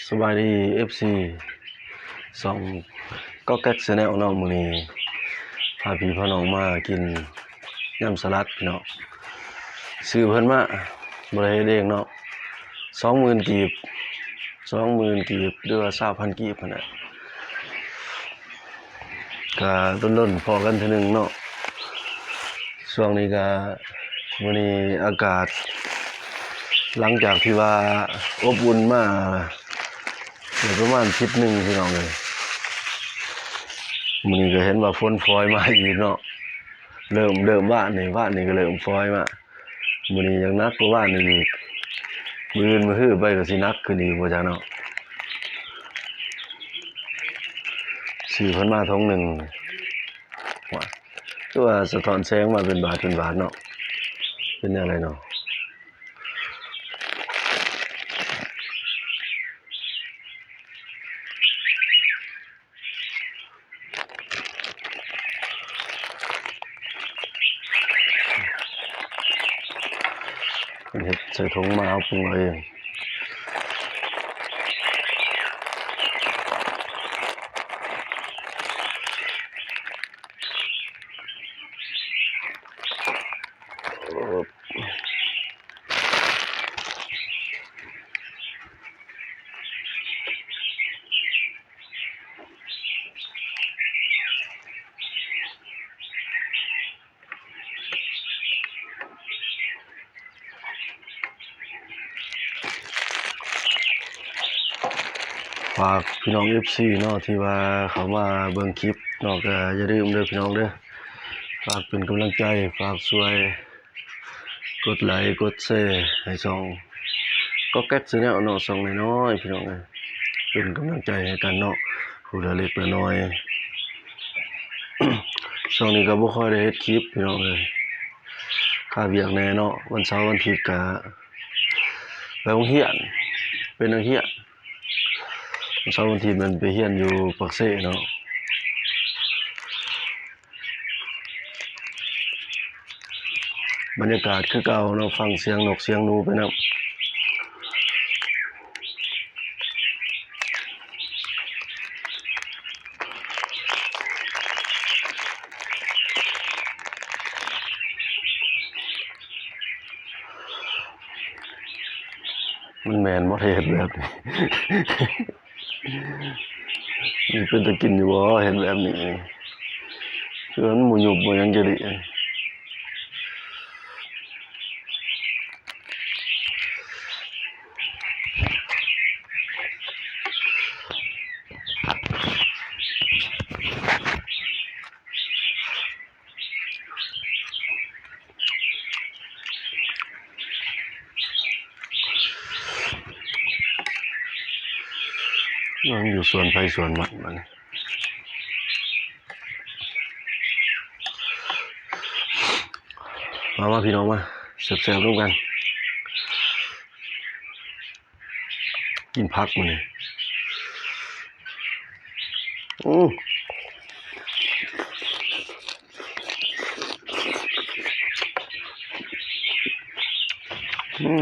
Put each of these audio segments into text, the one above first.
ສະບາຍດີ ເອັຟຊີ ຊ່ອງກອກແກັກແຊນແນວເນາະ, ມື້ນີ້ພາພີ່ພານ້ອງມາກິນຍຳສະຫຼັດເນາະ. ຊື້ເພິ່ນມາ ບໍ່ໄດ້ເຮັດເອງເນາະ, ສອງໝື່ນກີບ ສອງໝື່ນກີບ ຫຼືວ່າຊາວພັນກີບຫັ້ນແຫຼະ. ກະດົນໆພໍ້ກັນເທື່ອໜຶ່ງເນາະ. ຊ່ວງນີ້ກະ ມື້ນີ້ອາກາດ ຫຼັງຈາກທີ່ວ່າອົບອຸ່ນມາໄດ້ປະມານທິດໜຶ່ງພີ່ນ້ອງເອີຍ, ມື້ນີ້ກະເຫັນວ່າຝົນຝອຍມາອີກເນາະ. ເລີ່ມ ເລີ່ມວານນີ້ ວານນີ້ກະເລີ່ມຝອຍມາ. ມື້ນີ້ຍັງໜັກກວ່າວານນີ້ອີກ, ມື້ອື່ນມື້ຮືໄປກະຊິໜັກຂຶ້ນອີກບໍ່ຈັກເນາະ. ຊື້ເພິ່ນມາຖົງໜຶ່ງ ວ້າ ຄືວ່າສະທ້ອນແສງມາເປັນບາດເປັນບາດເນາະ, ເປັນແນວໃດເນາະ? ເຮັດໃສ່ຖົງມາ ເຮົາປຸງເອົາເອງ. ຝາກພີ່ນ້ອງ ເອັຟຊີ ເນາະ ທີ່ວ່າເຂົ້າມາເບິ່ງຄລິບເນາະ, ກະຢ່າລືມເດີພີ່ນ້ອງເດີ, ຝາກເປັນກຳລັງໃຈ ຝາກຊ່ວຍ ກົດໄລກົດແຊໃຫ້ຊ່ອງກອກແກັກແຊນແນວເນາະ, ຊ່ອງນ້ອຍໆພີ່ນ້ອງເອີຍ, ເປັນກຳລັງໃຈໃຫ້ກັນເນາະ ຜູ້ລະເລັກລະນ້ອຍ. ຊ່ວງນີ້ກະບໍ່ຄ່ອຍໄດ້ເຮັດຄລິບພີ່ນ້ອງເອີຍ, ຄາວຽກແດ່ເນາະ. ວັນເສົາວັນອາທິດກະໄປໂຮງຮຽນ ເປັນນັກຮຽນ, ເສົາວັນອາທິດແມ່ນໄປຮຽນຢູ່ປາກເຊເນາະ. ບັນຍາກາດຄືເກົ່າເນາະ, ຟັງສຽງນົກສຽງໜູໄປນຳ. ມັນແມ່ນບໍ່ ເຮັດແບບນີ້? ມັນເປັນຕາກິນຢູ່ບໍ່ ເຮັດແບບນີ້? ຄືມັນບໍ່ຍຸບບໍ່ຫຍັງຈະດີ. ມັນຢູ່ສວນໃຜສວນມັນບັດນີ້. ມາ ມາພີ່ນ້ອງມາ ແຊບໆນຳກັນ. ກິນຜັກມື້ນີ້. ອື ອື.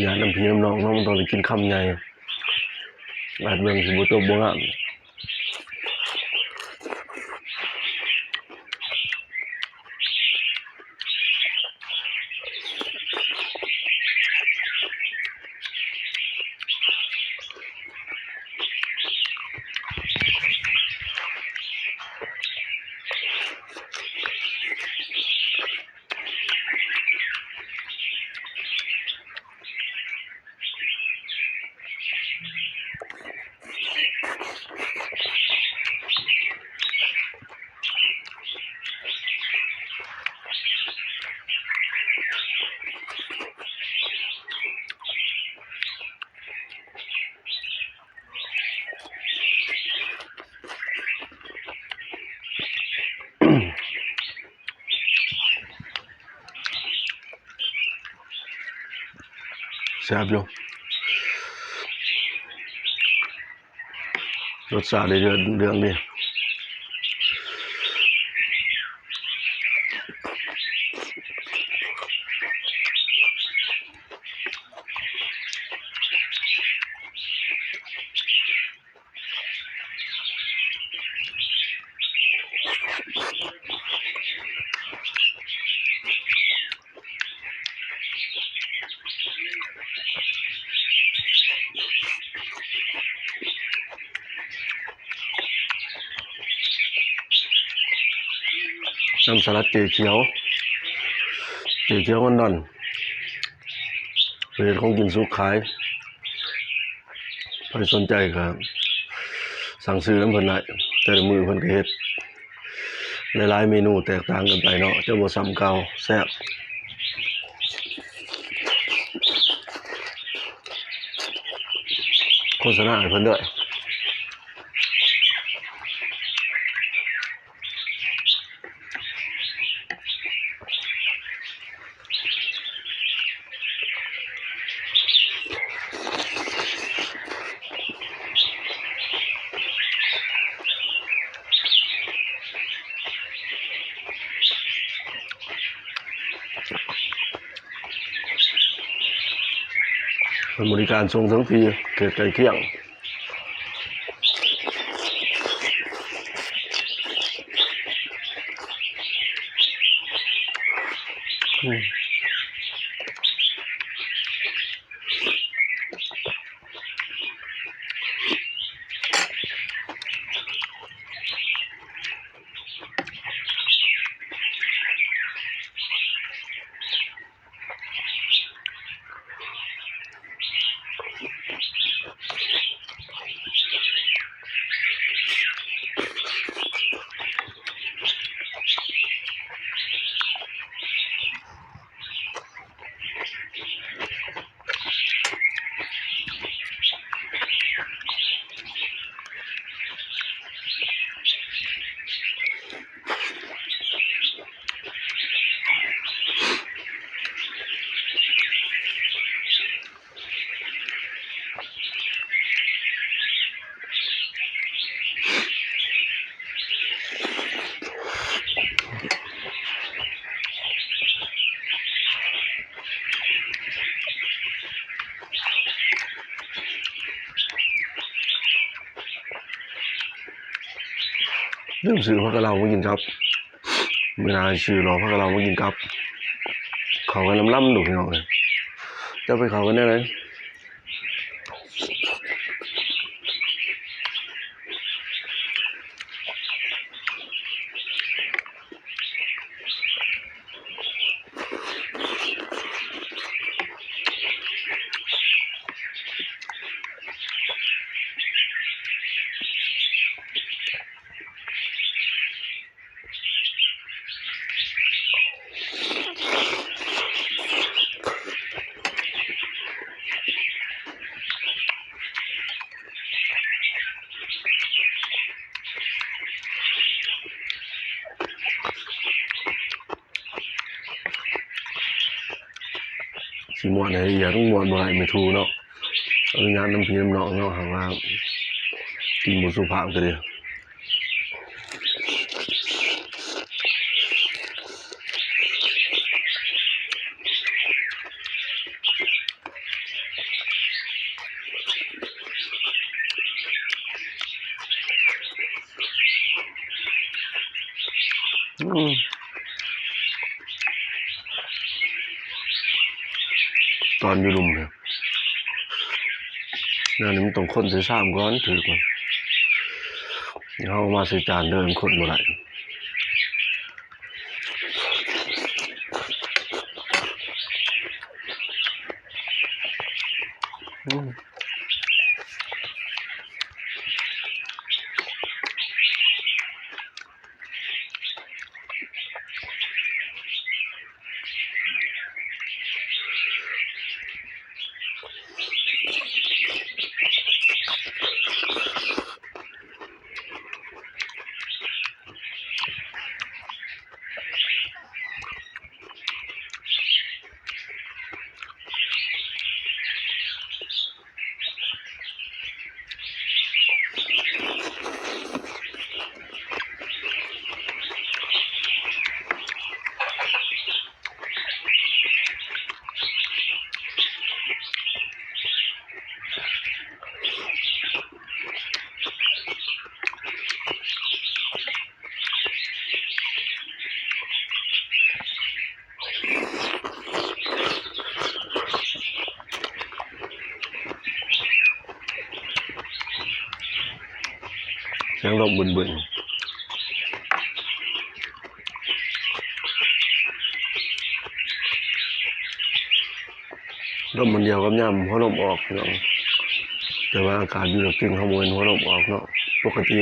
ຢ້ານນຳພີ່ນຳນ້ອງເນາະ, ມັນຕ້ອງໄດ້ກິນຄຳໃຫຍ່ ອາດເບິ່ງຊິບໍ່ຈົບບໍ່ງາມ. ອ ແຊບຢູ່ ລົດຊາດໄດ້ເລື່ອງ ເລື່ອງນີ້. ນ້ຳສະຫຼັດເຈຂຽວ ເຈຂຽວລອນດອນ ເຮັດຂອງກິນສຸກຂາຍ. ໃຜສົນໃຈກໍສັ່ງຊື້ນຳເພິ່ນໄດ້ ແຕ່ລະມື້ເພິ່ນກໍເຮັດຫຼາຍໆເມນູແຕກຕ່າງກັນໄປເນາະ ຈະບໍ່ຊ້ຳເກົ່າ ແຊບ ໂຄສະນາໃຫ້ເພິ່ນເດີ້. ເພິ່ນບໍລິການສົ່ງເຖິງທີ່ ເຂດໃກ້ຄຽງ. ລືມຊື້ຜັກກະເລົາມາກິນກັບ ມື້ໜ້າຊິຊື້ຫຼໍ່ຜັກກະເລົາມາກິນກັບ ເຂົ້າກັນລ້ຳໆ ໂດດ ພີ່ນ້ອງເອີຍ ຈະໄປເຂົ້າກັນແນວໃດ? ຊິມ່ວນໃຫ້ລະອຽດ ມ່ວນບໍ່ໄດ້ແມ່ທູເນາະ ອະນຸຍາດນຳພີ່ນຳນ້ອງເນາະ ຫາກວ່າກິນບໍ່ສຸພາບກໍດີ. ອືມ ຕອນຢູ່ລຸ່ມນີ້ ແນວນີ້ມັນຕ້ອງຄົນໃສ່ຊາມກ່ອນ ຖືກມັນ ເຮົາເອົາມາໃສ່ຈານເດີ ມັນຄົນບໍ່ໄດ້. ອືມ. ອ ສຽງລົມບຶ້ນໆ ລົມມັນດຽວກັບຍາມຫົວລົມອອກພີ່ນ້ອງ ແຕ່ວ່າອາກາດຢູ່ດອກຈິງເຮົາບໍ່ແມ່ນຫົວລົມອອກເນາະ ປົກກະຕິ.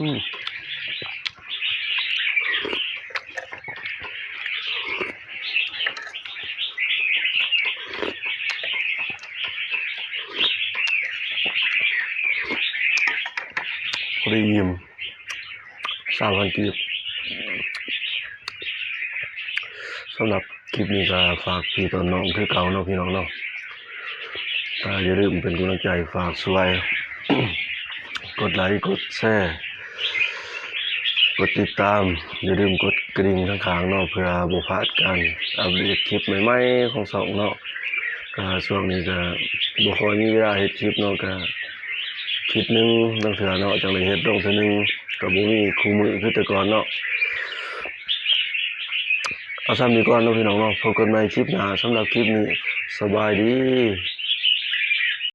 ອືມ ພໍດີອີ່ມ ຊາວພັນກີບ. ສຳລັບຄລິບນີ້ກໍຝາກພີ່ຕອນນ້ອງຄືເກົ່າເນາະ ພີ່ນ້ອງເນາະ. ກໍຢ່າລືມເປັນກຳລັງໃຈ ຝາກຊ່ວຍກົດໄລ ກົດແຊ ກົດຕິດຕາມ, ຢ່າລືມກົດກະດິ່ງຂ້າງໆເນາະ ເພື່ອບໍ່ພາດການອັບເດດຄລິບໃໝ່ໆຂອງຊ່ອງເນາະ. ກໍຊ່ວງນີ້ກໍບໍ່ຄ່ອຍມີເວລາເຮັດຄລິບເນາະ, ກໍທິດໜຶ່ງບາງເທື່ອເນາະ ຈັ່ງໄດ້ເຮັດລົງເທື່ອໜຶ່ງ, ກໍບໍ່ມີຄູ່ມື້ຄືແຕ່ກ່ອນເນາະ. ເອົາສ່ຳນີ້ກ່ອນເນາະ ພີ່ນ້ອງເນາະ, ພົບກັນໃໝ່ຄລິບໜ້າ. ສຳລັບຄລິບນີ້ ສະບາຍດີ.